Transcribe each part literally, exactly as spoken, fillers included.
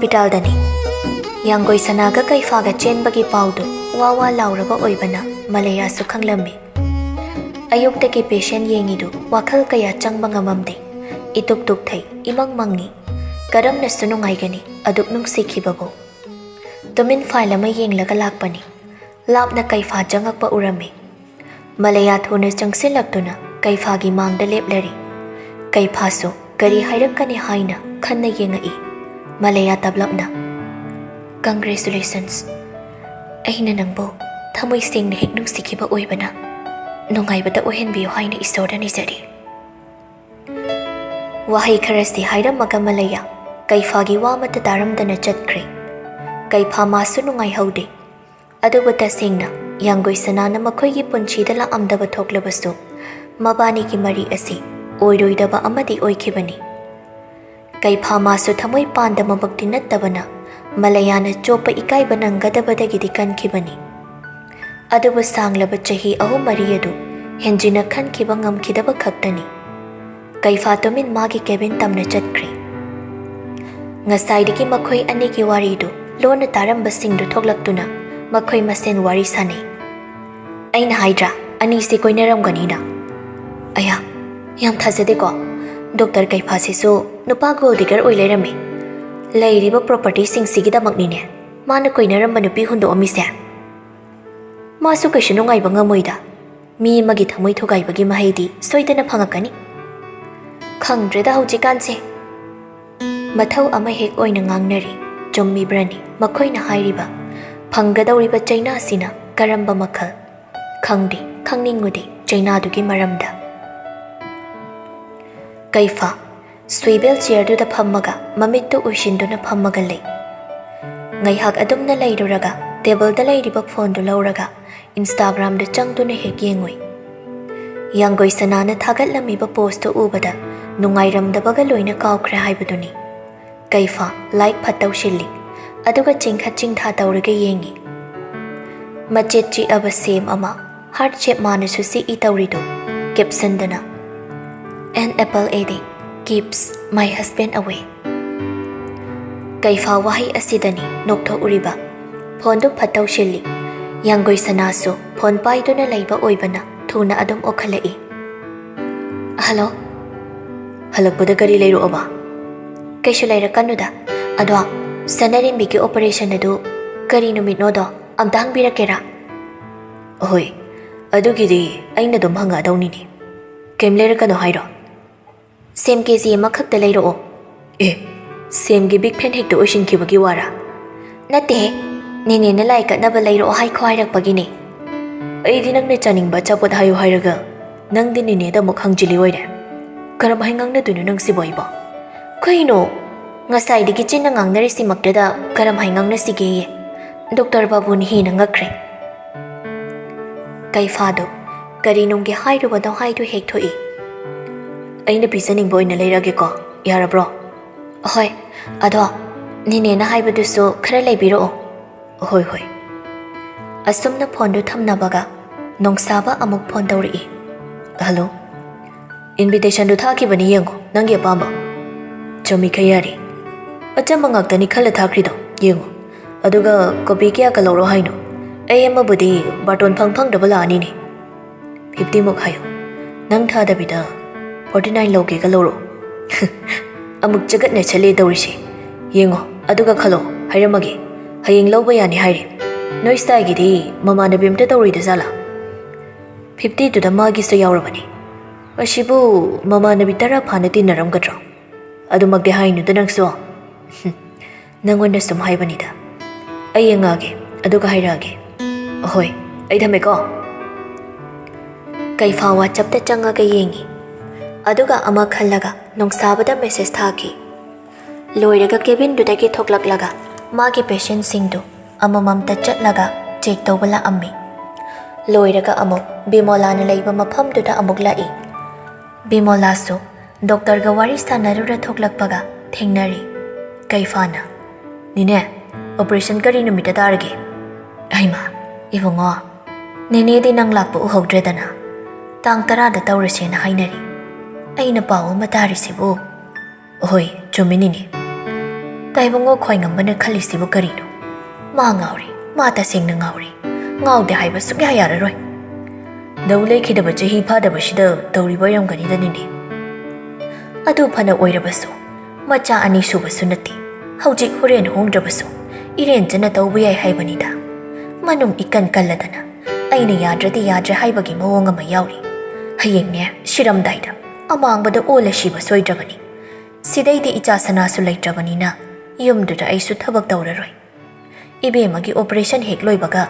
ꯍꯣꯁꯄꯤꯇꯥꯜꯗꯅꯤ꯫ ꯌꯥꯡꯒꯣꯏ ꯁꯅꯥꯒ ꯀꯩꯐꯥꯒ ꯆꯦꯟꯕꯒꯤ ꯄꯥꯎꯗꯨ ꯋꯥ ꯋꯥ ꯂꯥꯎꯔꯕ ꯑꯣꯏꯕꯅ ꯃꯂꯩꯌꯥꯁꯨ ꯈꯪꯂꯝꯃꯤ꯫ ꯑꯌꯨꯛꯇꯒꯤ ꯄꯦꯁꯦꯟ ꯌꯦꯡꯉꯤꯗꯨ ꯋꯥꯈꯜ ꯀꯌꯥ ꯆꯪꯕ ꯉꯝꯃꯝꯗꯦ꯫ ꯏꯇꯨꯛ ꯇꯨꯛꯊꯩ, ꯏꯃꯪ ꯃꯪꯉꯤ꯫ ꯀꯔꯝꯅꯁꯨ ꯅꯨꯡꯉꯥꯏꯒꯅꯤ ꯑꯗꯨꯛ ꯅꯨꯡꯁꯤꯈꯤꯕꯕꯨ? ꯇꯨꯃꯤꯟ ꯐꯥꯏꯜ ꯑꯃ ꯌꯦꯡꯂꯒ ꯂꯥꯛꯄꯅꯤ꯫ ꯂꯥꯞꯅ ꯀꯩꯐꯥ ꯆꯪꯉꯛꯄ ꯎꯔꯝꯃꯤ꯫ ꯃꯂꯩꯌꯥ ꯊꯨꯅ ꯆꯪꯁꯤꯜꯂꯛꯇꯨꯅ ꯀꯩꯐꯥꯒꯤ ꯃꯥꯡꯗ ꯂꯦꯞꯂꯔꯤ꯫ ꯀꯩꯐꯥꯁꯨ ꯀꯔꯤ ꯍꯥꯏꯔꯛꯀꯅꯤ ꯍꯥꯏꯅ ꯈꯟꯅ ꯌꯦꯡꯉꯛꯏ꯫ ꯃꯂꯩꯌꯥ ꯇꯞꯂꯞꯅ, "Congratulations꯫ ꯑꯩꯅ ꯅꯪꯕꯨ ꯊꯃꯣꯏ ꯁꯦꯡꯅ ꯍꯦꯛ ꯅꯨꯡꯁꯤꯈꯤꯕ ꯑꯣꯏꯕꯅ ꯅꯨꯡꯉꯥꯏꯕꯗ ꯑꯣꯏꯍꯟꯕꯤꯌꯨ ꯍꯥꯏꯅ ꯏꯁꯣꯔꯗ ꯅꯤꯖꯔꯤ"꯫ ꯋꯥꯍꯩ ꯈꯔꯁꯤ ꯍꯥꯏꯔꯝꯃꯒ ꯃꯂꯩꯌꯥ ꯀꯩꯐꯥꯒꯤ ꯋꯥ ꯑꯃꯠꯇ ꯇꯥꯔꯝꯗꯅ ꯆꯠꯈ꯭ꯔꯦ꯫ ꯀꯩꯐꯥ ꯃꯥꯁꯨ ꯅꯨꯡꯉꯥꯏꯍꯧꯗꯦ꯫ ꯑꯗꯨꯕꯨ ꯇꯁꯦꯡꯅ ꯌꯥꯡꯒꯣꯏ ꯁꯅꯥꯅ ꯃꯈꯣꯏꯒꯤ ꯄꯨꯟꯁꯤꯗ ꯂꯥꯛꯑꯝꯗꯕ ꯊꯣꯛꯂꯕꯁꯨ, ꯃꯕꯥꯅꯤꯒꯤ ꯃꯔꯤ ꯑꯁꯤ ꯑꯣꯏꯔꯣꯏꯗꯕ ꯑꯃꯗꯤ ꯑꯣꯏꯈꯤꯕꯅꯤ꯫ ꯀꯩꯐꯥ ꯃꯥꯁꯨ ꯊꯃꯣꯏ ꯄꯥꯟꯗꯃꯛꯇꯤ ꯅꯠꯇꯕꯅ, ꯃꯂꯩꯌꯥꯅ ꯆꯣꯞꯄ ꯏꯀꯥꯏꯕ ꯅꯪꯒꯗꯕꯗꯒꯤꯗꯤ ꯀꯟꯈꯤꯕꯅꯤ꯫ ꯑꯗꯨꯕꯨ ꯁꯥꯡꯂꯕ ꯆꯍꯤ ꯑꯍꯨꯝ ꯃꯔꯤ ꯑꯗꯨ ꯍꯦꯟꯖꯤꯟꯅ ꯈꯟꯈꯤꯕ ꯉꯝꯈꯤꯗꯕ ꯈꯛꯇꯅꯤ꯫ ꯀꯩꯐꯥ ꯇꯨꯃꯤꯟ ꯃꯥꯒꯤ ꯀꯦꯕꯤꯟ ꯇꯝꯅ ꯆꯠꯈ꯭ꯔꯦ꯫ ꯉꯁꯥꯏꯗꯒꯤ ꯃꯈꯣꯏ ꯑꯅꯤꯒꯤ ꯋꯥꯔꯤꯗꯨ ꯂꯣꯟꯅ ꯇꯥꯔꯝꯕꯁꯤꯡꯗꯨ ꯊꯣꯛꯂꯛꯇꯨꯅ ꯃꯈꯣꯏ ꯃꯁꯦꯟ ꯋꯥꯔꯤ ꯁꯥꯟꯅꯩ꯫ "ꯑꯩꯅ ꯍꯥꯏꯗ꯭ꯔꯥ, ꯑꯅꯤꯁꯦ ꯀꯣꯏꯅꯔꯝꯒꯅꯤꯅ?" "ꯑꯌꯥ, ꯌꯥꯝ ꯊꯥꯖꯗꯦꯀꯣ꯫ ꯗꯣꯛꯇꯔ ꯀꯩꯐꯥꯁꯤꯁꯨ ꯅꯨꯄꯥ ꯒꯣꯜ ꯗꯤꯒꯔ ꯑꯣꯏ ꯂꯩꯔꯝꯃꯦ꯫ ꯂꯩꯔꯤꯕ ꯄ꯭ꯔꯣꯄꯔꯇꯤꯁꯤꯡꯁꯤꯒꯤꯗꯃꯛꯅꯤꯅꯦ ꯃꯥꯅ ꯀꯣꯏꯅꯔꯝꯕ ꯅꯨꯄꯤ ꯍꯨꯟꯗꯣꯛꯑꯝꯃꯤꯁꯦ꯫ ꯃꯥꯁꯨ ꯀꯩꯁꯨ ꯅꯨꯡꯉꯥꯏꯕ ꯉꯝꯃꯣꯏꯗ꯫ ꯃꯤ ꯑꯃꯒꯤ ꯊꯃꯣꯏ ꯊꯨꯒꯥꯏꯕꯒꯤ ꯃꯍꯩꯗꯤ ꯁꯣꯏꯗꯅ ꯐꯪꯉꯛꯀꯅꯤ꯫ ꯈꯪꯗ꯭ꯔꯦꯗ ꯍꯧꯖꯤꯛꯀꯥꯟꯁꯦ꯫ ꯃꯊꯧ ꯑꯃ ꯍꯦꯛ ꯑꯣꯏꯅ ꯉꯥꯡꯅꯔꯤ꯫ ꯆꯨꯝꯃꯤꯕ꯭ꯔꯅꯤ ꯃꯈꯣꯏꯅ ꯍꯥꯏꯔꯤꯕ? ꯐꯪꯒꯗꯧꯔꯤꯕ ꯆꯩꯅꯥꯁꯤꯅ ꯀꯔꯝꯕ ꯃꯈꯜ? ꯈꯪꯗꯦ, ꯈꯪꯅꯤꯡꯉꯨꯗꯦ ꯆꯩꯅꯥꯗꯨꯒꯤ ꯃꯔꯝꯗ꯫ ꯀꯩꯐꯥ ꯁ꯭ꯋꯤꯕꯦꯜ ꯆꯤꯌꯔꯗꯨꯗ ꯐꯝꯃꯒ ꯃꯃꯤꯠꯇꯨ ꯎꯏꯁꯤꯟꯗꯨꯅ ꯐꯝꯃꯒ ꯂꯩ꯫ ꯉꯥꯏꯍꯥꯛ ꯑꯗꯨꯝꯅ ꯂꯩꯔꯨꯔꯒ ꯇꯦꯕꯜꯗ ꯂꯩꯔꯤꯕ ꯐꯣꯟꯗꯨ ꯂꯧꯔꯒ ꯏꯟꯁꯇꯥꯒ꯭ꯔꯥꯝꯗ ꯆꯪꯗꯨꯅ ꯍꯦꯛ ꯌꯦꯡꯉꯨꯏ꯫ ꯌꯥꯡꯒꯣꯏ ꯁꯅꯥꯅ ꯊꯥꯒꯠꯂꯝꯃꯤꯕ ꯄꯣꯁꯇꯨ ꯎꯕꯗ ꯅꯨꯡꯉꯥꯏꯔꯝꯗꯕꯒ ꯂꯣꯏꯅ ꯀꯥꯎꯈ꯭ꯔꯦ ꯍꯥꯏꯕꯗꯨꯅꯤ꯫ ꯀꯩꯐꯥ ꯂꯥꯏꯛ ꯐꯠ ꯇꯧꯁꯤꯜꯂꯤ, ꯑꯗꯨꯒ ꯆꯤꯡꯈꯠ ꯆꯤꯡꯊꯥ ꯇꯧꯔꯒ ꯌꯦꯡꯉꯤ꯫ ꯃꯆꯦꯠ ꯆꯤꯛꯑꯕ ꯁꯦꯝ ꯑꯃ ꯍꯥꯔꯠ ꯁꯦꯞ ꯃꯥꯅꯁꯨ ꯆꯤꯛꯏ ꯇꯧꯔꯤꯗꯨ ꯀꯦꯞꯁꯟꯗꯅ, "An apple a day keeps my husband away"꯫ ꯀꯩꯐꯥ ꯋꯥꯍꯩ ꯑꯁꯤꯗꯅꯤ ꯅꯣꯛꯊꯣꯛꯎꯔꯤꯕ꯫ ꯐꯣꯟꯗꯨ ꯐꯠ ꯇꯧꯁꯤꯜꯂꯤ꯫ ꯌꯥꯡꯒꯣꯏ ꯁꯅꯥꯁꯨ ꯐꯣꯟ ꯄꯥꯏꯗꯨꯅ ꯂꯩꯕ ꯑꯣꯏꯕꯅ ꯊꯨꯅ ꯑꯗꯨꯝ ꯑꯣꯛꯈꯠꯂꯛꯏ꯫ "ꯍꯜꯂꯣ?" "ꯍꯜꯂꯛꯄꯗ ꯀꯔꯤ ꯂꯩꯔꯛꯑꯣꯕ?" "ꯀꯩꯁꯨ ꯂꯩꯔꯛꯀꯅꯨꯗ꯫ ꯑꯗꯣ, ꯁꯅꯥꯔꯦꯝꯕꯤꯒꯤ ꯑꯣꯄꯔꯦꯁꯟ ꯑꯗꯨ ꯀꯔꯤ ꯅꯨꯃꯤꯠꯅꯣꯗꯣ ꯑꯝꯇ ꯍꯪꯕꯤꯔꯛꯀꯦꯔꯥ?" "ꯑꯍꯣꯏ, ꯑꯗꯨꯒꯤꯗꯤ ꯑꯩꯅ ꯑꯗꯨꯝ ꯍꯪꯉꯛꯑꯗꯧꯅꯤꯅꯦ꯫ ꯀꯩꯝ ꯂꯩꯔꯛꯀꯅꯣ ꯍꯥꯏꯔꯣ?" "ꯁꯦꯝ ꯀꯦ ꯖꯤ ꯑꯃꯈꯛꯇ ꯂꯩꯔꯛꯑꯣ꯫" "ꯑꯦ, ꯁꯦꯝꯒꯤ ꯕꯤꯛ ꯐꯦꯟ ꯍꯦꯛꯇ ꯑꯣꯏꯁꯤꯟꯈꯤꯕꯒꯤ ꯋꯥꯔꯥ?" "ꯅꯠꯇꯦꯍꯦ, ꯅꯦꯅꯦꯅ ꯂꯥꯏ ꯀꯠꯅꯕ ꯂꯩꯔꯛꯑꯣ ꯍꯥꯏꯈꯣ ꯍꯥꯏꯔꯛꯄꯒꯤꯅꯦ꯫" "ꯑꯩꯗꯤ ꯅꯪꯅ ꯆꯥꯅꯤꯡꯕ ꯑꯆꯥꯄꯣꯠ ꯍꯥꯏꯌꯨ ꯍꯥꯏꯔꯒ ꯅꯪꯗꯤ ꯅꯦꯅꯦꯗ ꯑꯃꯨꯛ ꯍꯪꯖꯤꯜꯂꯤ ꯑꯣꯏꯔꯦ꯫ ꯀꯔꯝꯍꯥꯏ ꯉꯥꯡꯅꯗꯣꯏꯅꯣ ꯅꯪꯁꯤꯕꯣ ꯑꯩꯕꯣ?" "ꯀꯩꯅꯣ? ꯉꯁꯥꯏꯗꯒꯤ ꯆꯤꯟꯅ ꯉꯥꯡꯅꯔꯤꯁꯤꯃꯛꯇꯗ ꯀꯔꯝꯍꯥꯏ ꯉꯥꯡꯅꯁꯤꯒꯦꯌꯦ?" ꯗꯣꯛꯇꯔ ꯕꯥꯕꯨꯅ ꯍꯦꯟꯅ ꯉꯛꯈ꯭ꯔꯦ꯫ ꯀꯩꯐꯥꯗꯣ ꯀꯔꯤꯅꯨꯡꯒꯤ ꯍꯥꯏꯔꯨꯕꯅꯣ ꯍꯥꯏꯗꯨ ꯍꯦꯛ ꯊꯣꯛꯏ꯫ "ꯑꯩꯅ ꯄꯤꯖꯅꯤꯡꯕ ꯑꯣꯏꯅ ꯂꯩꯔꯛꯑꯒꯦꯀꯣ, ꯌꯥꯔꯕ꯭ꯔꯣ?" "ꯍꯣꯏ, ꯑꯗꯣ ꯅꯦꯅꯦꯅ ꯍꯥꯏꯕꯗꯨꯁꯨ ꯈꯔ ꯂꯩꯕꯤꯔꯛꯑꯣ꯫" "ꯍꯣꯏ, ꯍꯣꯏ꯫" ꯑꯁꯨꯝꯅ ꯐꯣꯟꯗꯨ ꯊꯝꯅꯕꯒ ꯅꯣꯡꯁꯥꯕ ꯑꯃꯨꯛ ꯐꯣꯟ ꯇꯧꯔꯛꯏ꯫ "ꯍꯜꯂꯣ?" "ꯏꯟꯚꯤꯇꯦꯁꯟꯗꯨ ꯊꯥꯈꯤꯕꯅꯤ, ꯌꯦꯡꯉꯣ, ꯅꯪꯒꯤ ꯑꯄꯥꯝꯕ꯫" "ꯆꯨꯝꯃꯤꯈꯩ ꯌꯥꯔꯦ꯫ ꯑꯆꯝꯕ ꯉꯥꯛꯇꯅꯤ ꯈꯜꯂ ꯊꯥꯈ꯭ꯔꯤꯗꯣ, ꯌꯦꯡꯉꯣ꯫ ꯑꯗꯨꯒ ꯀꯣꯄꯤ ꯀꯌꯥꯒ ꯂꯧꯔꯣ ꯍꯥꯏꯅꯣ? ꯑꯩ ꯑꯃꯕꯨꯗꯤ ꯕꯥꯔꯇꯣꯟ ꯐꯪ ꯐꯪꯗꯕ ꯂꯥꯛꯑꯅꯤꯅꯦ꯫" "ꯐꯤꯐꯇꯤꯃꯨꯛ ꯍꯥꯏꯌꯣ꯫ ꯅꯪ ꯊꯥꯗꯕꯤꯗ ꯐꯣꯔꯇꯤ ꯅꯥꯏꯟ ꯂꯧꯒꯦꯒ ꯂꯧꯔꯣ꯫" "ꯑꯃꯨꯛ ꯆꯒꯠꯅ ꯁꯜꯂꯦ ꯇꯧꯔꯤꯁꯦ꯫ ꯌꯦꯡꯉꯣ, ꯑꯗꯨꯒ ꯈꯜꯂꯣ, ꯍꯥꯏꯔꯝꯃꯒꯦ꯫ ꯍꯌꯦꯡ ꯂꯧꯕ ꯌꯥꯅꯤ ꯍꯥꯏꯔꯦ꯫ ꯅꯣꯏ ꯁ꯭ꯇꯥꯏꯒꯤꯗꯤ ꯃꯃꯥꯟꯅꯕꯤ ꯑꯝꯇ ꯇꯧꯔꯣꯏꯗ ꯖꯥꯠꯂꯥ?" "ꯐꯤꯐꯇꯤꯗꯨꯗ ꯃꯥꯒꯤꯁꯨ ꯌꯥꯎꯔꯕꯅꯤ꯫" "ꯑꯁꯤꯕꯨ ꯃꯃꯥꯟꯅꯕꯤ ꯇꯔꯥ ꯐꯥꯅ ꯇꯤꯟꯅꯔꯝꯒꯗ꯭ꯔꯣ?" "ꯑꯗꯨꯃꯛꯇꯤ ꯍꯥꯏꯅꯨꯗ ꯅꯪꯁꯨ꯫" "ꯅꯪꯉꯣꯟꯗ ꯁꯨꯝ ꯍꯥꯏꯕꯅꯤꯗ꯫ ꯑꯩ ꯌꯦꯡꯉꯛꯑꯒꯦ, ꯑꯗꯨꯒ ꯍꯥꯏꯔꯛꯑꯒꯦ꯫" "ꯍꯣꯏ, ꯑꯩ ꯊꯝꯃꯦꯀꯣ꯫" ꯀꯩꯐꯥ ꯋꯥꯆꯞꯇ ꯆꯪꯉꯒ ꯌꯦꯡꯉꯤ꯫ ꯑꯗꯨꯒ ꯑꯃ ꯈꯜꯂꯒ ꯅꯣꯡꯁꯥꯕꯗ ꯃꯦꯁꯦꯖ ꯊꯥꯈꯤ꯫ ꯂꯣꯏꯔꯒ ꯀꯦꯕꯤꯟꯗꯨꯗꯒꯤ ꯊꯣꯛꯂꯛꯂꯒ ꯃꯥꯒꯤ ꯄꯦꯁꯦꯟꯁꯤꯡꯗꯨ ꯑꯃꯃꯝꯇ ꯆꯠꯂꯒ ꯆꯦꯛ ꯇꯧꯕ ꯂꯥꯛꯑꯝꯃꯤ꯫ ꯂꯣꯏꯔꯒ ꯑꯃꯨꯛ ꯕꯤꯃꯣꯂꯥꯅ ꯂꯩꯕ ꯃꯐꯝꯗꯨꯗ ꯑꯃꯨꯛ ꯂꯥꯛꯏ꯫ ꯕꯤꯃꯣꯂꯥꯁꯨ ꯗꯣꯛꯇꯔꯒ ꯋꯥꯔꯤ ꯁꯥꯟꯅꯔꯨꯔ ꯊꯣꯛꯂꯛꯄꯒ ꯊꯦꯡꯅꯔꯤ꯫ ꯀꯩꯐꯥꯅ, "ꯅꯦꯅꯦ, ꯑꯣꯄꯔꯦꯁꯟ ꯀꯔꯤ ꯅꯨꯃꯤꯠꯇ ꯇꯥꯔꯒꯦ?" "ꯍꯩꯃꯥ, ꯏꯕꯨꯡꯉꯣ, ꯅꯦꯅꯦꯗꯤ ꯅꯪ ꯂꯥꯛꯄ ꯎꯍꯧꯗ꯭ꯔꯦꯗꯅ꯫ ꯇꯥꯡ ꯇꯔꯥꯗ ꯇꯧꯔꯁꯦꯅ ꯍꯥꯏꯅꯔꯤ꯫ ꯑꯩꯅ ꯄꯥꯎ ꯑꯃ ꯇꯥꯔꯤꯁꯤꯕꯨ꯫" "ꯍꯣꯏ, ꯆꯨꯝꯃꯤꯅꯤꯅꯦ꯫ ꯇꯥꯏꯕꯪꯉꯣ ꯈ꯭ꯋꯥꯏꯉꯝꯕꯅ ꯈꯜꯂꯤꯁꯤꯕꯨ ꯀꯔꯤꯅꯣ? ꯃꯥ ꯉꯥꯎꯔꯦ, ꯃꯥ ꯇꯁꯦꯡꯅ ꯉꯥꯎꯔꯦ꯫ ꯉꯥꯎꯗꯦ ꯍꯥꯏꯕ ꯁꯨꯛꯌꯥ ꯌꯥꯔꯔꯣꯏ꯫ ꯗꯧ ꯂꯩꯈꯤꯗꯕ ꯆꯍꯤ ꯐꯥꯗꯕꯁꯤꯗ ꯇꯧꯔꯤꯕ ꯑꯣꯏꯔꯝꯒꯅꯤꯗ ꯅꯤꯅꯦ꯫ ꯑꯗꯨ ꯐꯅ ꯑꯣꯏꯔꯕꯁꯨ, ꯃꯆꯥ ꯑꯅꯤ ꯁꯨꯕꯁꯨ ꯅꯠꯇꯦ꯫ ꯍꯧꯖꯤꯛ ꯍꯣꯔꯦꯟ ꯍꯣꯡꯗ꯭ꯔꯕꯁꯨ ꯏꯔꯦꯟꯖꯅ ꯇꯧꯕ ꯌꯥꯏ ꯍꯥꯏꯕꯅꯤꯗ꯫ ꯃꯅꯨꯡ ꯏꯀꯟ ꯀꯜꯂꯗꯅ ꯑꯩꯅ ꯌꯥꯗ꯭ꯔꯗꯤ ꯌꯥꯗ꯭ꯔꯦ ꯍꯥꯏꯕꯒꯤ ꯃꯑꯣꯡ ꯑꯃ ꯌꯥꯎꯔꯤ꯫ ꯍꯌꯦꯡꯅꯦ ꯁꯤꯔꯝꯗꯥꯏꯗ ꯑꯃꯥꯡꯕꯗ ꯑꯣꯜꯂ ꯁꯤꯕ ꯁꯣꯏꯗ꯭ꯔꯕꯅꯤ꯫ ꯁꯤꯗꯩꯗꯤ ꯏꯆꯥ ꯁꯅꯥꯁꯨ ꯂꯩꯇ꯭ꯔꯕꯅꯤꯅ ꯌꯨꯝꯗꯨꯗ ꯑꯩꯁꯨ ꯊꯕꯛ ꯇꯧꯔꯔꯣꯏ꯫ ꯏꯕꯦꯝꯃꯒꯤ operation ꯍꯦꯛ ꯂꯣꯏꯕꯒ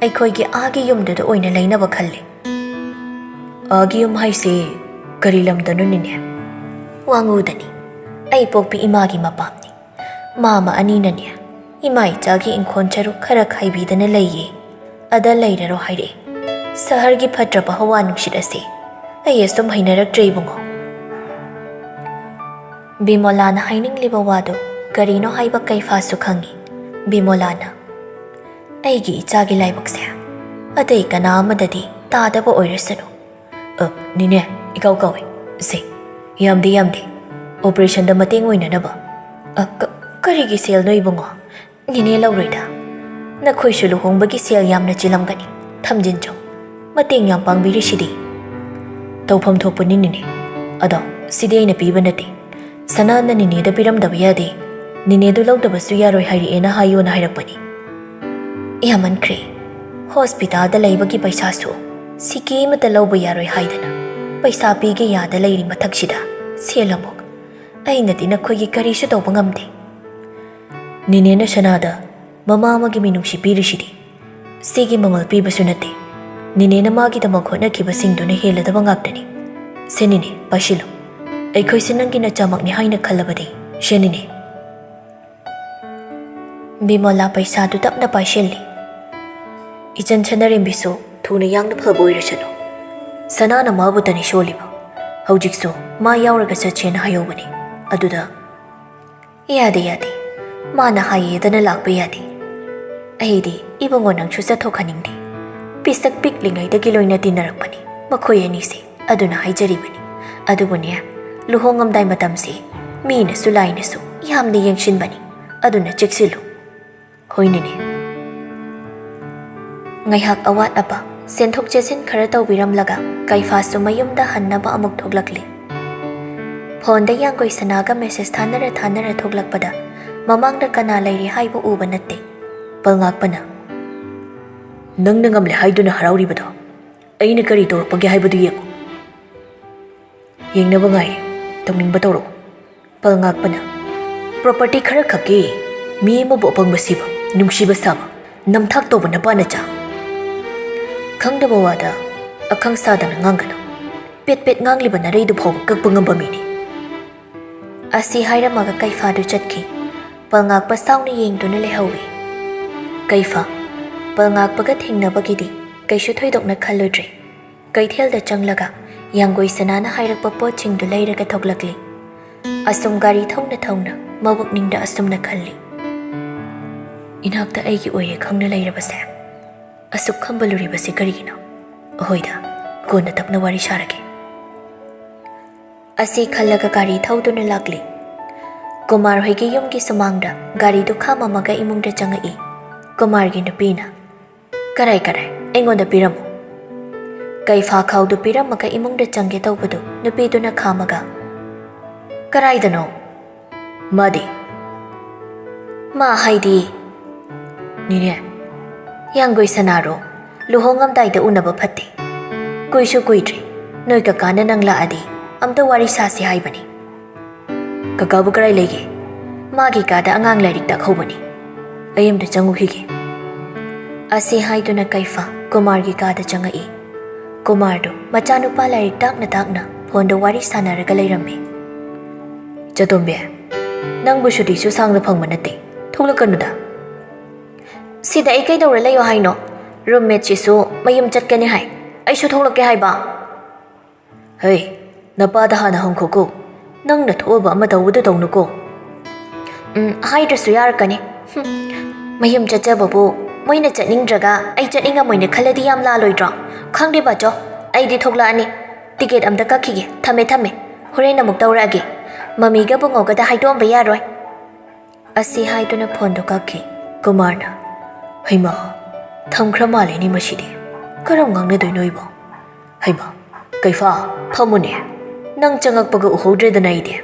ꯑꯩꯈꯣꯏꯒꯤ ꯑꯥꯒꯤ ꯌꯨꯝꯗꯨꯗ ꯑꯣꯏꯅ ꯂꯩꯅꯕ ꯈꯜꯂꯤ꯫ ꯑꯥꯒꯤ ꯌꯨꯝ ꯍꯥꯏꯁꯦ ꯀꯔꯤ ꯂꯝꯗꯅꯣ ꯅꯤꯅꯦ? ꯋꯥꯉꯨꯗꯅꯤ꯫ ꯑꯩ ꯄꯣꯛꯄꯤ ꯏꯃꯥꯒꯤ ꯃꯄꯥꯝꯅꯤ꯫ ꯃꯥꯃ ꯑꯅꯤꯅꯅꯦ ꯏꯃꯥ ꯏꯆꯥꯒꯤ ꯏꯪꯈꯣꯜ ꯁꯔꯨꯛ ꯈꯔ ꯈꯥꯏꯕꯤꯗꯅ ꯂꯩꯌꯦ꯫ ꯑꯗ ꯂꯩꯔꯔꯣ ꯍꯥꯏꯔꯛꯑꯦ꯫ ꯁꯍꯔꯒꯤ ꯐꯠꯇ꯭ꯔꯕ ꯍꯋꯥ ꯅꯨꯡꯁꯤꯠ ꯑꯁꯦ ꯑꯩ ꯑꯁꯨꯝ ꯍꯩꯅꯔꯛꯇ꯭ꯔꯦ ꯏꯕꯨꯡꯉꯣ꯫ ꯕꯤꯃꯣꯂꯥꯅ ꯍꯥꯏꯅꯤꯡꯂꯤꯕ ꯋꯥꯗꯨ ꯀꯔꯤꯅꯣ ꯍꯥꯏꯕ ꯀꯩꯐꯥꯁꯨ ꯈꯪꯏ꯫ ꯕꯤꯃꯣꯂꯥꯅ, "ꯑꯩꯒꯤ ꯏꯆꯥꯒꯤ ꯂꯥꯏꯕꯛꯁꯦ ꯑꯇꯩ ꯀꯅꯥ ꯑꯃꯗꯗꯤ ꯇꯥꯗꯕ ꯑꯣꯏꯔꯁꯅꯨ꯫" "ꯑ, ꯅꯤꯅꯦ, ꯏꯀꯥꯎ ꯀꯥꯎꯏ꯫ ꯁꯦ, ꯌꯥꯝꯗꯦ, ꯌꯥꯝꯗꯦ꯫ Operation ꯗ ꯃꯇꯦꯡ ꯑꯣꯏꯅꯅꯕ꯫" "ꯑ, ꯀ-, ꯀꯔꯤꯒꯤ ꯁꯦꯜꯅꯣ ꯏꯕꯨꯡꯉꯣ?" "ꯅꯤꯅꯦ ꯂꯧꯔꯣꯏꯗ꯫ ꯅꯈꯣꯏꯁꯨ ꯂꯨꯍꯣꯡꯕꯒꯤ ꯁꯦꯜ ꯌꯥꯝꯅ ꯆꯤꯜꯂꯝꯒꯅꯤ꯫ ꯊꯝꯖꯤꯟꯖꯧ꯫ ꯃꯇꯦꯡ ꯌꯥꯝ ꯄꯥꯡꯕꯤꯔꯤꯁꯤꯗꯤ꯫" "ꯇꯧꯐꯝ ꯊꯣꯛꯄꯅꯤ ꯅꯤꯅꯦ꯫ ꯑꯗꯣ ꯁꯤꯗꯤ ꯑꯩꯅ ꯄꯤꯕ ꯅꯠꯇꯦ꯫ ꯁꯅꯥꯅ ꯅꯤꯅꯦꯗ ꯄꯤꯔꯝꯗꯕ ꯌꯥꯗꯦ꯫ ꯅꯤꯅꯦꯗꯨ ꯂꯧꯗꯕꯁꯨ ꯌꯥꯔꯣꯏ ꯍꯥꯏꯔꯛꯑꯦꯅ ꯍꯥꯏꯌꯣꯅ ꯍꯥꯏꯔꯛꯄꯅꯤ꯫" ꯌꯥꯝꯃꯟꯈ꯭ꯔꯦ꯫ Hospital ꯗ ꯂꯩꯕꯒꯤ ꯄꯩꯁꯥꯁꯨ ꯁꯤꯀꯤ ꯑꯃꯠꯇ ꯂꯧꯕ ꯌꯥꯔꯣꯏ ꯍꯥꯏꯗꯅ ꯄꯩꯁꯥ ꯄꯤꯒꯦ ꯌꯥꯗ ꯂꯩꯔꯤ ꯃꯊꯛꯁꯤꯗ ꯁꯦꯜ ꯑꯃꯨꯛ꯫ ꯑꯩꯅꯗꯤ ꯅꯈꯣꯏꯒꯤ ꯀꯔꯤꯁꯨ ꯇꯧꯕ ꯉꯝꯗꯦ꯫ ꯅꯤꯅꯦꯅ ꯁꯅꯥꯗ ꯃꯃꯥ ꯑꯃꯒꯤ ꯃꯤꯅꯨꯡꯁꯤ ꯄꯤꯔꯤꯁꯤꯗꯤ꯫ ꯁꯤꯒꯤ ꯃꯃꯜ ꯄꯤꯕꯁꯨ ꯅꯠꯇꯦ꯫ ꯅꯤꯅꯦꯅ ꯃꯥꯒꯤꯗꯃꯛ ꯍꯣꯠꯅꯈꯤꯕꯁꯤꯡꯗꯨꯅ ꯍꯦꯜꯂꯗꯕ ꯉꯥꯛꯇꯅꯤ꯫ ꯁꯦ ꯅꯤꯅꯦ, ꯄꯥꯏꯁꯤꯜꯂꯨ꯫ ꯑꯩꯈꯣꯏꯁꯦ ꯅꯪꯒꯤ ꯅꯆꯥꯃꯛꯅꯤ ꯍꯥꯏꯅ ꯈꯜꯂꯕꯗꯤ꯫ ꯁꯦ ꯅꯤꯅꯦ꯫ ꯕꯤꯃꯣꯂꯥ ꯄꯩꯁꯥꯗꯨ ꯇꯞꯅ ꯄꯥꯏꯁꯤꯜꯂꯤ꯫ ꯏꯆꯟ ꯁꯅꯥꯔꯦꯝꯕꯤꯁꯨ ꯊꯨꯅ ꯌꯥꯡꯅ ꯐꯕ ꯑꯣꯏꯔꯁꯅꯨ꯫ ꯁꯅꯥꯅ ꯃꯥꯕꯨꯇꯅꯤ ꯁꯣꯜꯂꯤꯕ꯫ ꯍꯧꯖꯤꯛꯁꯨ ꯃꯥ ꯌꯥꯎꯔꯒ ꯆꯠꯁꯦꯅ ꯍꯥꯏꯍꯧꯕꯅꯤ꯫ ꯑꯗꯨꯗ, "ꯌꯥꯗꯦ, ꯌꯥꯗꯦ꯫ ꯃꯥꯅ ꯍꯥꯏꯌꯦꯗꯅ ꯂꯥꯛꯄ ꯌꯥꯗꯦ꯫ ꯑꯩꯗꯤ ꯏꯕꯨꯡꯉꯣ ꯅꯪꯁꯨ ꯆꯠꯊꯣꯛꯍꯟꯅꯤꯡꯗꯦ꯫ ꯄꯤꯁꯛ ꯄꯤꯛꯂꯤꯉꯩꯗꯒꯤ ꯂꯣꯏꯅ ꯇꯤꯟꯅꯔꯛꯄꯅꯤ ꯃꯈꯣꯏ ꯑꯅꯤꯁꯦ꯫ ꯑꯗꯨꯅ ꯍꯥꯏꯖꯔꯤꯕꯅꯤ꯫ ꯑꯗꯨꯕꯨꯅꯦ, ꯂꯨꯍꯣꯡꯉꯝꯗꯥꯏ ꯃꯇꯝꯁꯤ ꯃꯤꯅꯁꯨ ꯂꯥꯏꯅꯁꯨ ꯌꯥꯝꯅ ꯌꯦꯡꯁꯤꯟꯕꯅꯤ꯫ ꯑꯗꯨꯅ ꯆꯦꯛꯁꯤꯜꯂꯨ꯫ ꯍꯣꯏꯅꯦꯅꯦ꯫ ꯉꯥꯏꯍꯥꯛ ꯑꯋꯥꯠ ꯑꯄꯥ ꯁꯦꯟꯊꯣꯛ ꯆꯦꯁꯤꯟ ꯈꯔ ꯇꯧꯕꯤꯔꯝꯂꯒ ꯀꯩꯐꯥꯁꯨ ꯃꯌꯨꯝꯗ ꯍꯟꯅꯕ ꯑꯃꯨꯛ ꯊꯣꯛꯂꯛꯂꯤ꯫ ꯐꯣꯟꯗ ꯌꯥꯡꯒꯣꯏ ꯁꯅꯥꯒ ꯃꯦꯁꯦꯖ ꯊꯥꯅꯔ ꯊꯥꯅꯔ ꯊꯣꯛꯂꯛꯄꯗ ꯃꯃꯥꯡꯗ ꯀꯅꯥ ꯂꯩꯔꯤ ꯍꯥꯏꯕ ꯎꯕ ꯅꯠꯇꯦ꯫ ꯄꯜꯉꯥꯛꯄꯅ, "ꯅꯪꯅ ꯉꯝꯂꯦ ꯍꯥꯏꯗꯨꯅ ꯍꯔꯥꯎꯔꯤꯕꯗꯣ ꯑꯩꯅ ꯀꯔꯤ ꯇꯧꯔꯛꯄꯒꯦ ꯍꯥꯏꯕꯗꯨ ꯌꯦꯡꯉꯨ꯫ ꯌꯦꯡꯅꯕ ꯉꯥꯏꯔꯦ, ꯇꯧꯅꯤꯡꯕ ꯇꯧꯔꯛꯎ꯫" ꯄꯜꯉꯥꯛꯄꯅ, "ꯄ꯭ꯔꯣꯄꯔꯇꯤ ꯈꯔ ꯈꯛꯀꯤ ꯃꯤ ꯑꯃꯕꯨ ꯑꯄꯪꯕ ꯁꯤꯕ, ꯅꯨꯡꯁꯤꯕ ꯁꯥꯕ, ꯅꯝꯊꯥꯛ ꯇꯧꯕ ꯅꯄꯥ ꯅꯆꯥ꯫ ꯈꯪꯗꯕ ꯋꯥꯗ ꯑꯈꯪ ꯁꯥꯗꯅ ꯉꯥꯡꯒꯅꯨ꯫ ꯄꯦꯠ ꯄꯦꯠ ꯉꯥꯡꯂꯤꯕ ꯅꯔꯩꯗꯨ ꯐꯥꯎꯕ ꯀꯛꯄ ꯉꯝꯕ ꯃꯤꯅꯤ꯫" ꯑꯁꯤ ꯍꯥꯏꯔꯝꯃꯒ ꯀꯩꯐꯥꯗꯨ ꯆꯠꯈꯤ꯫ ꯄꯜꯉꯥꯛꯄ ꯁꯥꯎꯅ ꯌꯦꯡꯗꯨꯅ ꯂꯩꯍꯧꯏ꯫ ꯀꯩꯐꯥ, ꯄꯜꯉꯥꯛꯄꯒ ꯊꯦꯡꯅꯕꯒꯤꯗꯤ ꯀꯩꯁꯨ ꯊꯣꯏꯗꯣꯛꯅ ꯈꯜꯂꯨꯗ꯭ꯔꯦ꯫ ꯀꯩꯊꯦꯜꯗ ꯆꯪꯂꯒ ꯌꯥꯡꯒꯣꯏ ꯁꯅꯥꯅ ꯍꯥꯏꯔꯛꯄ ꯄꯣꯠꯁꯤꯡꯗꯨ ꯂꯩꯔꯒ ꯊꯣꯛꯂꯛꯂꯤ꯫ ꯑꯁꯨꯝ ꯒꯥꯔꯤ ꯊꯧꯅ ꯊꯧꯅ ꯃꯕꯨꯛꯅꯤꯡꯗ ꯑꯁꯨꯝꯅ ꯈꯜꯂꯤ, "ꯏꯅꯥꯛꯇ ꯑꯩꯒꯤ ꯑꯣꯏꯔꯦ ꯈꯪꯅ ꯂꯩꯔꯕꯁꯦ ꯑꯁꯨꯛ ꯈꯝꯕ ꯂꯨꯔꯤꯕꯁꯤ ꯀꯔꯤꯒꯤꯅꯣ? ꯑꯍꯣꯏꯗ, ꯀꯣꯟꯅ ꯇꯞꯅ ꯋꯥꯔꯤ ꯁꯥꯔꯒꯦ꯫" ꯑꯁꯤ ꯈꯜꯂꯒ ꯒꯥꯔꯤ ꯊꯧꯗꯨꯅ ꯂꯥꯛꯂꯤ꯫ ꯀꯨꯃꯥꯔ ꯍꯣꯏꯒꯤ ꯌꯨꯝꯒꯤ ꯁꯨꯃꯥꯡꯗ ꯒꯥꯔꯤꯗꯨ ꯈꯥꯝꯃꯝꯃꯒ ꯏꯃꯨꯡꯗ ꯆꯪꯉꯛꯏ꯫ ꯀꯨꯃꯥꯔꯒꯤ ꯅꯨꯄꯤꯅ, "ꯀꯔꯥꯏ ꯀꯔꯥꯏ? ꯑꯩꯉꯣꯟꯗ ꯄꯤꯔꯝꯃꯨ꯫" ꯀꯩꯐꯥ ꯈꯥꯎꯗꯨ ꯄꯤꯔꯝꯃꯒ ꯏꯃꯨꯡꯗ ꯆꯪꯒꯦ ꯇꯧꯕꯗꯨ ꯅꯨꯄꯤꯗꯨꯅ ꯈꯥꯝꯃꯒ, "ꯀꯔꯥꯏꯗꯅꯣ?" "ꯃꯥꯗꯤ?" "ꯃꯥ ꯍꯥꯏꯗꯤ?" "ꯅꯤꯅꯦ, ꯌꯥꯡꯒꯣꯏ ꯁꯅꯥꯔꯣ? ꯂꯨꯍꯣꯡꯉꯝꯗꯥꯏꯗ ꯎꯅꯕ ꯐꯠꯇꯦ꯫ ꯀꯨꯏꯁꯨ ꯀꯨꯏꯗ꯭ꯔꯤ, ꯅꯣꯏ ꯀꯀꯥꯅ ꯅꯪ ꯂꯥꯛꯑꯗꯤ ꯑꯝꯇ ꯋꯥꯔꯤ ꯁꯥꯁꯤ ꯍꯥꯏꯕꯅꯤ꯫" "ꯀꯀꯥꯕꯨ ꯀꯔꯥꯏ ꯂꯩꯒꯦ?" "ꯃꯥꯒꯤ ꯀꯥꯗ ꯑꯉꯥꯡ ꯂꯥꯏꯔꯤꯛ ꯇꯥꯛꯍꯧꯕꯅꯤ꯫ ꯑꯩ ꯑꯝꯇ ꯆꯪꯉꯨꯈꯤꯒꯦ꯫" ꯑꯁꯤ ꯍꯥꯏꯗꯨꯅ ꯀꯩꯐꯥ ꯀꯨꯃꯥꯔꯒꯤ ꯀꯥꯗ ꯆꯪꯉꯛꯏ꯫ ꯀꯨꯃꯥꯔꯗꯨ ꯃꯆꯥꯅꯨꯄꯥ ꯂꯥꯏꯔꯤꯛ ꯇꯥꯛꯅ ꯇꯥꯛꯅ ꯐꯣꯟꯗ ꯋꯥꯔꯤ ꯁꯥꯟꯅꯔꯒ ꯂꯩꯔꯝꯃꯤ꯫ "ꯆꯇꯣꯝꯕꯤ, ꯅꯪꯕꯨ ꯁꯨꯇꯤꯁꯨ ꯁꯥꯡꯅ ꯐꯪꯕ ꯅꯠꯇꯦ, ꯊꯣꯛꯂꯛꯀꯅꯨꯗ꯫" "ꯁꯤꯗ ꯑꯩ ꯀꯩꯗꯧꯔ ꯂꯩꯌꯣ ꯍꯥꯏꯅꯣ? ꯔꯨꯝꯃꯦꯠꯁꯤꯁꯨ ꯃꯌꯨꯝ ꯆꯠꯀꯅꯤ ꯍꯥꯏ, ꯑꯩꯁꯨ ꯊꯣꯛꯂꯛꯀꯦ ꯍꯥꯏꯕ?" "ꯍꯩ, ꯅꯄꯥꯗ ꯍꯥꯟꯅ ꯍꯪꯈꯣꯀꯣ, ꯅꯪꯅ ꯊꯣꯛꯑꯕ ꯑꯃ ꯇꯧꯕꯗꯨ ꯇꯧꯅꯨꯀꯣ꯫" "ꯎꯝ, ꯍꯥꯏꯗ꯭ꯔꯁꯨ ꯌꯥꯔꯛꯀꯅꯤ꯫ ꯍꯨꯝ, ꯃꯌꯨꯝ ꯆꯠꯆꯕꯕꯨ ꯃꯣꯏꯅ ꯆꯠꯅꯤꯡꯗ꯭ꯔꯒ ꯑꯩ ꯆꯠꯅꯤꯡꯉꯝꯃꯣꯏꯅ ꯈꯜꯂꯗꯤ ꯌꯥꯝ ꯂꯥꯜꯂꯣꯏꯗ꯭ꯔꯣ? ꯈꯪꯗꯦ ꯕꯥꯆꯧ, ꯑꯩꯗꯤ ꯊꯣꯛꯂꯛꯑꯅꯤ꯫ ꯇꯤꯀꯦꯠ ꯑꯝꯇ ꯀꯛꯈꯤꯒꯦ, ꯊꯝꯃꯦ ꯊꯝꯃꯦ, ꯍꯣꯔꯦꯟ ꯑꯃꯨꯛ ꯇꯧꯔꯛꯑꯒꯦ꯫ ꯃꯃꯤꯒ ꯕꯨꯡꯉꯣꯒꯗ ꯍꯥꯏꯗꯣꯛꯑꯝꯕ ꯌꯥꯔꯣꯏ꯫" ꯑꯁꯤ ꯍꯥꯏꯗꯨꯅ ꯐꯣꯟꯗꯨ ꯀꯛꯈꯤ꯫ ꯀꯨꯃꯥꯔꯅ, "ꯍꯩꯃꯥ, ꯊꯝꯈ꯭ꯔ ꯃꯥꯜꯂꯦꯅꯦ ꯃꯁꯤꯗꯤ꯫ ꯀꯔꯝ ꯉꯥꯡꯅꯗꯣꯏꯅꯣ ꯑꯩꯕꯣ? ꯍꯩꯃꯥ, ꯀꯩꯐꯥ, ꯐꯝꯃꯨꯅꯦ꯫ ꯅꯪ ꯆꯪꯉꯛꯄꯒ ꯎꯍꯧꯗ꯭ꯔꯦꯗꯅ ꯑꯩꯗꯤ꯫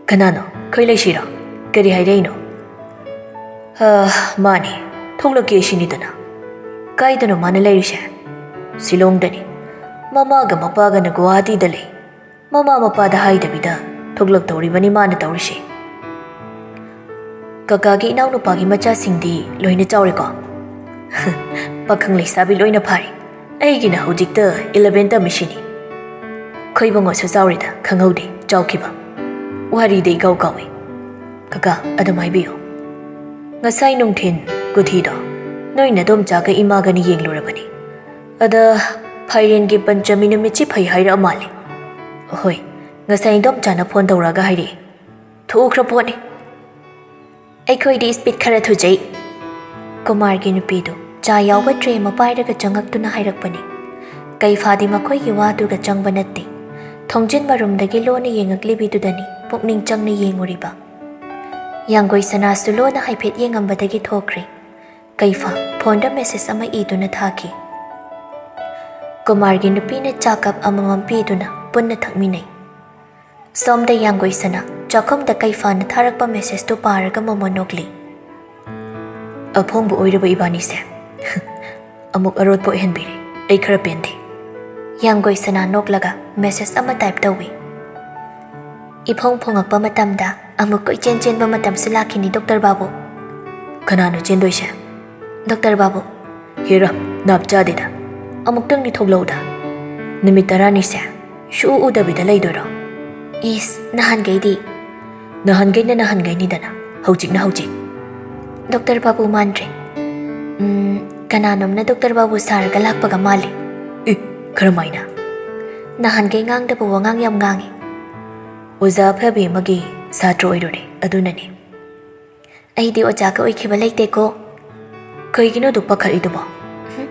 ꯀꯅꯥꯅꯣ? ꯈꯣꯏ ꯂꯩꯁꯤꯔꯣ? ꯀꯔꯤ ꯍꯥꯏꯔꯛꯏꯅꯣ?" "ꯑ, ꯃꯥꯅꯦ, ꯊꯣꯛꯂꯛꯀꯦ ꯁꯤꯅꯤꯗꯅ꯫ ꯀꯥꯏꯗꯅꯣ ꯃꯥꯅ ꯂꯩꯔꯤꯁꯦ?" "ꯁꯤꯂꯣꯡꯗꯅꯤ꯫ ꯃꯃꯥꯒ ꯃꯄꯥꯒꯅ ꯒꯨꯋꯥꯍꯥꯇꯤꯗ ꯂꯩ꯫ ꯃꯃꯥ ꯃꯄꯥꯗ ꯍꯥꯏꯗꯕꯤꯗ ꯊꯣꯛꯂꯛꯇꯧꯔꯤꯕꯅꯤ ꯃꯥꯅ ꯇꯧꯔꯤꯁꯦ꯫ ꯀꯀꯥꯒꯤ ꯏꯅꯥꯎꯅꯨꯄꯥꯒꯤ ꯃꯆꯥꯁꯤꯡꯗꯤ ꯂꯣꯏꯅ ꯆꯥꯎꯔꯦꯀꯣ?" "ꯄꯥꯈꯪ ꯂꯩꯁꯥꯕꯤ ꯂꯣꯏꯅ ꯐꯥꯔꯦ꯫ ꯑꯩꯒꯤꯅ ꯍꯧꯖꯤꯛꯇ eleven ꯇꯝꯃꯤꯁꯤꯅꯤ꯫ ꯈꯣꯏꯕꯨꯡꯉꯣꯁꯨ ꯆꯥꯎꯔꯦꯗ, ꯈꯪꯍꯧꯗꯦ, ꯆꯥꯎꯈꯤꯕ꯫ ꯋꯥꯔꯤꯗ ꯏꯀꯥꯎ ꯀꯥꯎꯏ꯫ ꯀꯀꯥ, ꯑꯗꯨꯝ ꯍꯥꯏꯕꯤꯌꯨ꯫ ꯉꯁꯥꯏ ꯅꯨꯡꯊꯤꯟ ꯀꯨꯊꯤꯗꯣ ꯅꯣꯏ ꯅꯗꯣꯝꯆꯥꯒ ꯏꯃꯥꯒꯅꯤ ꯌꯦꯡꯂꯨꯔꯕꯅꯤ꯫ ꯑꯗ ꯐꯥꯏꯔꯦꯟꯒꯤ ꯄꯟꯆꯃꯤ ꯅꯨꯃꯤꯠꯁꯤ ꯐꯩ ꯍꯥꯏꯔꯛꯑ ꯃꯥꯜꯂꯦ꯫ ꯍꯣꯏ, ꯉꯁꯥꯏ ꯏꯗꯣꯝꯆꯥꯅ ꯐꯣꯟ ꯇꯧꯔꯛꯑꯒ ꯍꯥꯏꯔꯛꯏ꯫ ꯊꯣꯛꯈ꯭ꯔ ꯄꯣꯠꯅꯤ꯫ ꯑꯩꯈꯣꯏꯗꯤ speed ꯈꯔ ꯊꯨꯖꯩ꯫" ꯀꯨꯃꯥꯔꯒꯤ ꯅꯨꯄꯤꯗꯨ ꯆꯥ ꯌꯥꯎꯕ tray ꯑꯃ ꯄꯥꯏꯔꯒ ꯆꯪꯉꯛꯇꯨꯅ ꯍꯥꯏꯔꯛꯄꯅꯤ꯫ ꯀꯩꯐꯥꯗꯤ ꯃꯈꯣꯏꯒꯤ ꯋꯥꯗꯨꯒ ꯆꯪꯕ ꯅꯠꯇꯦ꯫ ꯊꯣꯡꯖꯤꯟ ꯃꯔꯨꯝꯗꯒꯤ ꯂꯣꯟꯅ ꯌꯦꯡꯉꯛꯂꯤꯕꯤꯗꯨꯗꯅꯤ ꯄꯨꯛꯅꯤꯡ ꯆꯪꯅ ꯌꯦꯡꯉꯨꯔꯤꯕ꯫ ꯌꯥꯡꯒꯣꯏ ꯁꯅꯥꯁꯨ ꯂꯣꯟꯅ ꯍꯥꯏꯐꯦꯠ ꯌꯦꯡꯉꯝꯕꯗꯒꯤ ꯊꯣꯛꯈ꯭ꯔꯦ꯫ ꯀꯩꯐꯥ ꯐꯣꯟꯗ message ꯑꯃ ꯏꯗꯨꯅ ꯊꯥꯈꯤ꯫ ꯀꯨꯃꯥꯔꯒꯤ ꯅꯨꯄꯤꯅ ꯆꯥ cup ꯑꯃꯃꯝ ꯄꯤꯗꯨꯅ ꯄꯨꯟꯅ ꯊꯛꯃꯤꯟꯅꯩ꯫ ꯁꯣꯝꯗ ꯌꯥꯡꯒꯣꯏ ꯁꯅꯥ ꯆꯥꯛꯈꯨꯝꯗ ꯀꯩꯐꯥꯅ ꯊꯥꯔꯛꯄ message ꯇꯨ ꯄꯥꯔꯒ ꯃꯃꯣꯟ ꯅꯣꯛꯂꯤ꯫ "ꯑꯐꯣꯡꯕ ꯑꯣꯏꯔꯕ ꯏꯕꯥꯅꯤꯁꯦ꯫ ꯑꯃꯨꯛ ꯑꯔꯣꯠꯄ ꯑꯣꯏꯍꯟꯕꯤꯔꯦ꯫ ꯑꯩ ꯈꯔ ꯄꯦꯟꯗꯦ꯫" ꯌꯥꯡꯒꯣꯏ ꯁꯅꯥ ꯅꯣꯛꯂꯒ message ꯑꯃ type ꯇꯧꯏ꯫ "ꯏꯐꯣꯡ ꯐꯣꯡꯉꯛꯄ ꯃꯇꯝꯗ ꯑꯃꯨꯛ ꯀꯣꯏꯆꯦꯟ ꯆꯦꯟꯕ ꯃꯇꯝꯁꯨ ꯂꯥꯛꯈꯤꯅꯤ, ꯗꯣꯛꯇꯔ ꯕꯥꯕꯨ꯫" "ꯀꯅꯥꯅꯣ ꯆꯦꯟꯗꯣꯏꯁꯦ?" "ꯗꯣꯛꯇꯔ ꯕꯥꯕꯨ꯫" "ꯍꯦꯔꯥ, ꯅꯥꯞ ꯆꯥꯗꯦꯗ꯫ ꯑꯃꯨꯛꯇꯪꯗꯤ ꯊꯣꯛꯂꯛꯎꯗ꯫ ꯅꯨꯃꯤꯠ ꯇꯔꯥꯅꯤꯁꯦ ꯁꯨꯛꯎ ꯎꯗꯕꯤꯗ ꯂꯩꯗꯣꯏꯔꯣ?" "ꯏꯁ, ꯅꯍꯥꯟꯈꯩꯗꯤ꯫" "ꯅꯍꯥꯟꯈꯩꯅ ꯅꯍꯥꯟꯈꯩꯅꯤꯗꯅ, ꯍꯧꯖꯤꯛꯅ ꯍꯧꯖꯤꯛ꯫" "ꯗꯣꯛꯇꯔ ꯕꯥꯕꯨ ꯃꯥꯟꯗ꯭ꯔꯦ꯫ ꯎꯝ, ꯀꯅꯥꯅꯣꯝꯅ ꯗꯣꯛꯇꯔ ꯕꯥꯕꯨ ꯁꯥꯔꯒ ꯂꯥꯛꯄꯒ ꯃꯥꯜꯂꯤ꯫" "ꯑꯦ, ꯀꯔꯝꯍꯥꯏꯅ?" "ꯅꯍꯥꯟꯈꯩ ꯉꯥꯡꯗꯕ ꯋꯥꯉꯥꯡ ꯌꯥꯝ ꯉꯥꯡꯉꯤ꯫" "ꯑꯣꯖꯥ ꯑꯐꯕꯤ ꯑꯃꯒꯤ ꯁꯥꯇ꯭ꯔ ꯑꯣꯏꯔꯨꯔꯦ, ꯑꯗꯨꯅꯅꯤ꯫" "ꯑꯩꯗꯤ ꯑꯣꯖꯥꯒ ꯑꯣꯏꯈꯤꯕ ꯂꯩꯇꯦꯀꯣ꯫" "ꯀꯩꯒꯤꯅꯣ ꯑꯗꯨꯛ ꯄꯥꯈꯠꯂꯤꯗꯨꯕꯣ?" "ꯍꯨꯝ,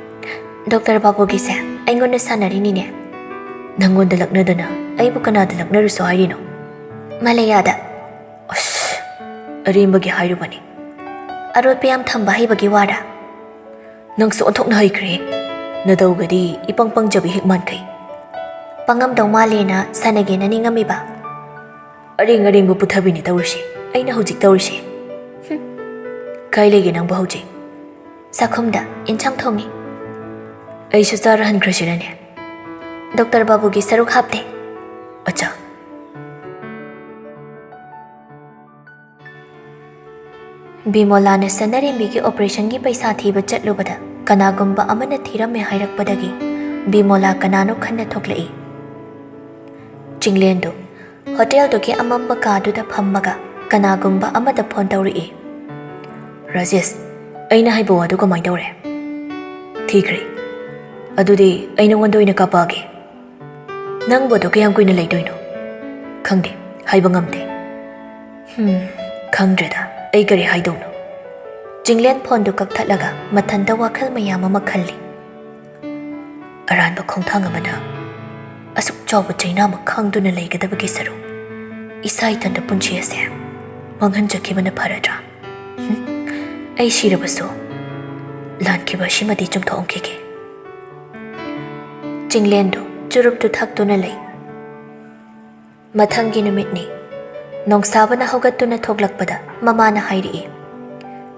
ꯗꯣꯛꯇꯔ ꯕꯥꯕꯨꯒꯤꯁꯦ ꯑꯩꯉꯣꯟꯗ ꯁꯥꯟꯅꯔꯤꯅꯤꯅꯦ꯫" "ꯅꯪꯉꯣꯟꯗ ꯂꯛꯅꯗꯅ ꯑꯩꯕꯨ ꯀꯅꯥꯗ ꯂꯛꯅꯔꯨꯁꯣ ꯍꯥꯏꯔꯤꯅꯣ?" "ꯃꯂꯌꯥꯗ꯫" "ꯑꯁ!" ꯑꯔꯦꯝꯕꯒꯤ ꯍꯥꯏꯔꯨꯕꯅꯤ꯫ ꯑꯔꯣꯠꯄ ꯌꯥꯝ ꯊꯝꯕ ꯍꯩꯕꯒꯤ ꯋꯥꯔꯥ? ꯅꯪꯁꯨ ꯑꯣꯟꯊꯣꯛꯅ ꯍꯩꯈ꯭ꯔꯦ꯫ ꯅꯗꯧꯒꯗꯤ ꯏꯄꯪ ꯄꯪꯖꯕꯤ ꯍꯦꯛ ꯃꯥꯟꯈꯩ꯫ ꯄꯪꯉꯝꯗꯧ ꯃꯥꯜꯂꯦꯅ ꯁꯥꯟꯅꯒꯦꯅ ꯅꯤꯡꯉꯝꯃꯤꯕ? ꯑꯔꯦꯡ ꯑꯔꯦꯡꯕ ꯄꯨꯊꯕꯤꯅꯤ ꯇꯧꯔꯤꯁꯦ, ꯑꯩꯅ ꯍꯧꯖꯤꯛ ꯇꯧꯔꯤꯁꯦ꯫ ꯍꯨꯝ꯫ ꯀꯥꯏ ꯂꯩꯒꯦ ꯅꯪꯕꯨ ꯍꯧꯖꯤꯛ? ꯆꯥꯛꯈꯨꯝꯗ ꯏꯟꯁꯥꯡ ꯊꯣꯡꯉꯤ꯫ ꯑꯩꯁꯨ ꯆꯥꯔꯍꯟꯈ꯭ꯔꯁꯤꯔꯅꯦ? ꯗꯣꯛꯇꯔ ꯕꯥꯕꯨꯒꯤ ꯁꯔꯨꯛ ꯍꯥꯞꯇꯦ꯫ ꯑꯆꯥ꯫ ꯕꯤꯃꯣꯂꯥꯅ ꯁꯅꯥꯔꯦꯝꯕꯤꯒꯤ ꯑꯣꯄꯔꯦꯁꯟꯒꯤ ꯄꯩꯁꯥ ꯊꯤꯕ ꯆꯠꯂꯨꯕꯗ ꯀꯅꯥꯒꯨꯝꯕ ꯑꯃꯅ ꯊꯤꯔꯝꯃꯦ ꯍꯥꯏꯔꯛꯄꯗꯒꯤ ꯕꯤꯃꯣꯂꯥ ꯀꯅꯥꯅꯣ ꯈꯟꯅ ꯊꯣꯛꯂꯛꯏ꯫ ꯆꯤꯡꯂꯦꯟꯗꯨ ꯍꯣꯇꯦꯜꯗꯨꯒꯤ ꯑꯃꯝꯕ ꯀꯥꯗꯨꯗ ꯐꯝꯃꯒ ꯀꯅꯥꯒꯨꯝꯕ ꯑꯃꯗ ꯐꯣꯟ ꯇꯧꯔꯛꯏ꯫ "ꯔꯥꯖꯦꯁ, ꯑꯩꯅ ꯍꯥꯏꯕ ꯋꯥꯗꯨ ꯀꯃꯥꯏ ꯇꯧꯔꯦ? ꯊꯤꯈ꯭ꯔꯦ꯫ ꯑꯗꯨꯗꯤ ꯑꯩ ꯅꯉꯣꯟꯗ ꯑꯣꯏꯅ ꯀꯥꯄꯛꯑꯒꯦ꯫ ꯅꯪꯕꯨ ꯑꯗꯨ ꯀꯌꯥꯝ ꯀꯨꯏꯅ ꯂꯩꯗꯣꯏꯅꯣ?" "ꯈꯪꯗꯦ, ꯍꯥꯏꯕ ꯉꯝꯗꯦ꯫" "ꯍꯝ, ꯈꯪꯗ꯭ꯔꯦꯗ, ꯑꯩ ꯀꯔꯤ ꯍꯥꯏꯗꯧꯅꯣ?" ꯆꯤꯡꯂꯦꯟ ꯐꯣꯟꯗꯨ ꯀꯛꯊꯠꯂꯒ ꯃꯊꯟꯇ ꯋꯥꯈꯜ ꯃꯌꯥꯝ ꯑꯃ ꯈꯜꯂꯤ꯫ ꯑꯔꯥꯟꯕ ꯈꯣꯡꯊꯥꯡ ꯑꯃꯅ ꯑꯁꯨꯛ ꯆꯥꯎꯕ ꯆꯩꯅꯥ ꯑꯃ ꯈꯥꯡꯗꯨꯅ ꯂꯩꯒꯗꯕꯒꯤ ꯁꯔꯨꯛ, ꯏꯁꯥ ꯏꯊꯟꯇ ꯄꯨꯟꯁꯤ ꯑꯁꯦ ꯃꯥꯡꯍꯟꯖꯈꯤꯕꯅ ꯐꯔꯗ꯭ꯔꯥ? ꯍꯝ, ꯑꯩ ꯁꯤꯔꯕꯁꯨ ꯂꯥꯟꯈꯤꯕ ꯑꯁꯤꯃꯗꯤ ꯆꯨꯝꯊꯣꯛꯑꯝꯈꯤꯒꯦ꯫ ꯆꯤꯡꯂꯦꯟꯗꯨ ꯆꯨꯔꯨꯞꯇꯨ ꯊꯛꯇꯨꯅ ꯂꯩ꯫ ꯃꯊꯪꯒꯤ ꯅꯨꯃꯤꯠꯅꯤ꯫ ꯅꯣꯡꯁꯥꯕꯅ ꯍꯧꯒꯠꯇꯨꯅ ꯊꯣꯛꯂꯛꯄꯗ ꯃꯃꯥꯅ ꯍꯥꯏꯔꯛꯏ,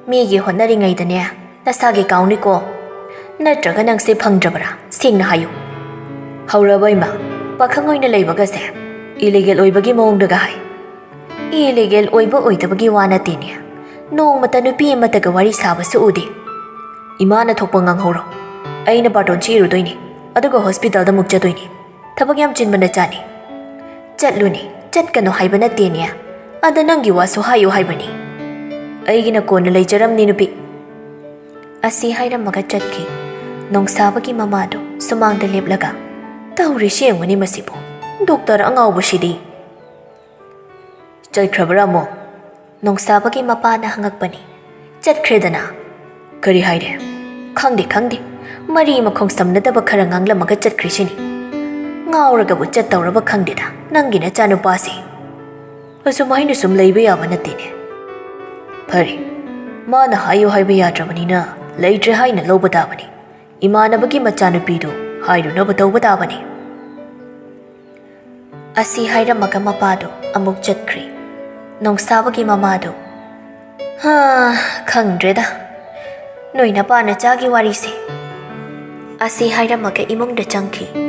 "ꯃꯤꯒꯤ ꯍꯣꯠꯅꯔꯤꯉꯩꯗꯅꯦ ꯅꯁꯥꯒꯤ ꯀꯥꯎꯅꯤꯀꯣ꯫ ꯅꯠꯇ꯭ꯔꯒ ꯅꯪꯁꯦ ꯐꯪꯗ꯭ꯔꯕꯔꯥ? ꯁꯦꯡꯅ ꯍꯥꯏꯌꯨ꯫" "ꯍꯧꯔꯕ ꯏꯃꯥ? ꯄꯥꯈꯪ ꯑꯣꯏꯅ ꯂꯩꯕꯒꯁꯦ ꯏꯂꯤꯒꯦꯜ ꯑꯣꯏꯕꯒꯤ ꯃꯑꯣꯡꯗꯒ ꯍꯥꯏ꯫ ꯏꯂꯤꯒꯦꯜ ꯑꯣꯏꯕ ꯑꯣꯏꯗꯕꯒꯤ ꯋꯥ ꯅꯠꯇꯦꯅꯦ꯫ ꯅꯣꯡꯃꯇ ꯅꯨꯄꯤ ꯑꯃꯠꯇꯒ ꯋꯥꯔꯤ ꯁꯥꯕꯁꯨ ꯎꯗꯦ꯫ ꯏꯃꯥꯅ ꯊꯣꯛꯄ ꯉꯥꯡꯍꯧꯔꯣ꯫ ꯑꯩꯅ ꯕꯥꯔꯇꯣꯟ ꯆꯦꯔꯨꯗꯣꯏꯅꯤ, ꯑꯗꯨꯒ ꯍꯣꯁꯄꯤꯇꯥꯜꯗ ꯑꯃꯨꯛ ꯆꯠꯇꯣꯏꯅꯤ꯫ ꯊꯕꯛ ꯌꯥꯝ ꯆꯤꯟꯕ ꯅꯆꯥꯅꯤ꯫ ꯆꯠꯂꯨꯅꯦ, ꯆꯠꯀꯅꯨ ꯍꯥꯏꯕ ꯅꯠꯇꯦꯅꯦ꯫ ꯑꯗ ꯅꯪꯒꯤ ꯋꯥꯁꯨ ꯍꯥꯏꯌꯨ ꯍꯥꯏꯕꯅꯤ꯫ ꯑꯩꯒꯤꯅ ꯀꯣꯟꯅ ꯂꯩꯖꯔꯝꯅꯤ ꯅꯨꯄꯤ꯫" ꯑꯁꯤ ꯍꯥꯏꯔꯝꯃꯒ ꯆꯠꯈꯤ꯫ ꯅꯣꯡꯁꯥꯕꯒꯤ ꯃꯃꯥꯗꯨ ꯁꯨꯃꯥꯡꯗ ꯂꯦꯞꯂꯒ, "ꯇꯧꯔꯤꯁꯤ ꯌꯦꯡꯉꯨꯅꯦ ꯃꯁꯤꯕꯨ, ꯗꯣꯛꯇꯔ ꯑꯉꯥꯎꯕꯁꯤꯗꯤ!" "ꯆꯠꯈ꯭ꯔꯕ꯭ꯔꯥ ꯑꯃꯨꯛ?" ꯅꯣꯡꯁꯥꯕꯒꯤ ꯃꯄꯥꯅ ꯍꯪꯉꯛꯄꯅꯤ꯫ "ꯆꯠꯈ꯭ꯔꯦꯗꯅ꯫" "ꯀꯔꯤ ꯍꯥꯏꯔꯦ?" "ꯈꯪꯗꯦ, ꯈꯪꯗꯦ꯫ ꯃꯔꯤ ꯃꯈꯣꯡ ꯁꯝꯅꯗꯕ ꯈꯔ ꯉꯥꯡꯂꯝꯃꯒ ꯆꯠꯈ꯭ꯔꯤꯁꯤꯅꯤ꯫ ꯉꯥꯎꯔꯒꯕꯨ ꯆꯠꯇꯧꯔꯕ ꯈꯪꯗꯦꯗ ꯅꯪꯒꯤ ꯅꯆꯥꯅꯨꯄꯥꯁꯦ꯫ ꯑꯁꯨꯃꯥꯏꯅ ꯁꯨꯝ ꯂꯩꯕ ꯌꯥꯕ ꯅꯠꯇꯦꯅꯦ꯫" "ꯐꯔꯦ, ꯃꯥꯅ ꯍꯥꯏꯌꯨ ꯍꯥꯏꯕ ꯌꯥꯗ꯭ꯔꯕꯅꯤꯅ ꯂꯩꯇ꯭ꯔꯦ ꯍꯥꯏꯅ ꯂꯧꯕ ꯇꯥꯕꯅꯤ꯫ ꯏꯃꯥꯟꯅꯕꯒꯤ ꯃꯆꯥꯅꯨꯄꯤꯗꯨ ꯍꯥꯏꯔꯨꯅꯕ ꯇꯧꯕ ꯇꯥꯕꯅꯤ"꯫ ꯑꯁꯤ ꯍꯥꯏꯔꯝꯃꯒ ꯃꯄꯥꯗꯨ ꯑꯃꯨꯛ ꯆꯠꯈ꯭ꯔꯦ꯫ ꯅꯣꯡꯁꯥꯕꯒꯤ ꯃꯃꯥꯗꯨ, "ꯍꯥ, ꯈꯪꯗ꯭ꯔꯦꯗ, ꯅꯣꯏ ꯅꯄꯥ ꯅꯆꯥꯒꯤ ꯋꯥꯔꯤꯁꯦ"꯫ ꯑꯁꯤ ꯍꯥꯏꯔꯝꯃꯒ ꯏꯃꯨꯡꯗ ꯆꯪꯈꯤ꯫